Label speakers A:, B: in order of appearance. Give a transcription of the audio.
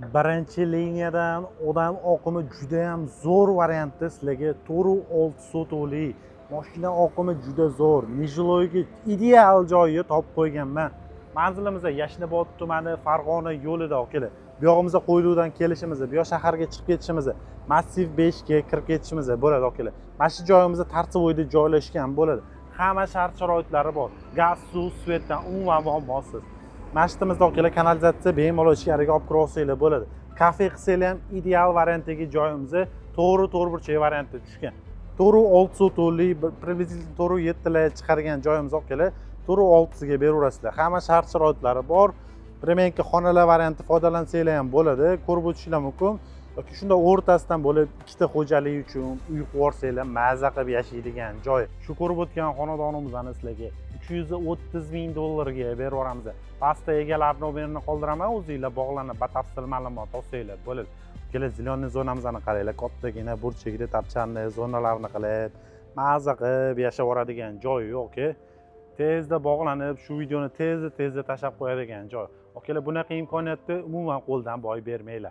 A: Birinchi liniyadan odam oqimi juda ham zo'r variantda sizlarga 4,6 sotixli, moshina oqimi juda zo'r, нежилой ga ideal joyi topib qo'yganman. Manzilimiz Yashnobod tumani, Farg'ona yo'lida, akalar. Bu yog'imizda Qo'yliqdan kelishimiz, bu yoq shaharga chiqib ketishimiz, Massiv 5 ga kirib ketishimiz bo'ladi, akalar. Mana shu joyimizda Торцевой da joylashgan bo'ladi. Hamma shart sharoitlari bor, gaz, suv, свет dan umuman muammosiz. Masjidimizda, akalar, kanalizatsiya, bemalol ichkariga olib kirib olsanglar bo'ladi. Kafe qilsanglar ham ideal variantdagi joyimiz, to'g'ri to'rtburchak variantda tushgan. 4,6 sotixli, приблизительно 4,7 lar chiqargan joyimiz, akalar, 4,6 siga beraverasizlar. Hamma shart sharoitlari bor. Временка xonalar varianti foydalansanglar ham bo'ladi, ko'rib o'tishinglar mumkin yoki shunda o'rtasidan bo'lib ikkita xo'jalik uchun uy qurib yuborsanglar, maza qilib yashaydigan joy. Shu ko'rib o'tgan xonadonimizni sizlarga 330 000 dollarga berib yuboramiz. Pastda egalari nomerini qoldiraman, o'zinglar bog'lanib, batafsil ma'lumot olsanglar bo'ladi. Ikkala зеленый zonamizni qaranglar, kattagina burchakda tapchanli zonalarni qilib, maza qilib yashab yuboradigan joyi yo'q. Tezda bog'lanib, shu videoni tezda tezda tashlab qo'yadigan joy, akalar. Bunaqa imkoniyatni umuman qo'ldan boy bermanglar.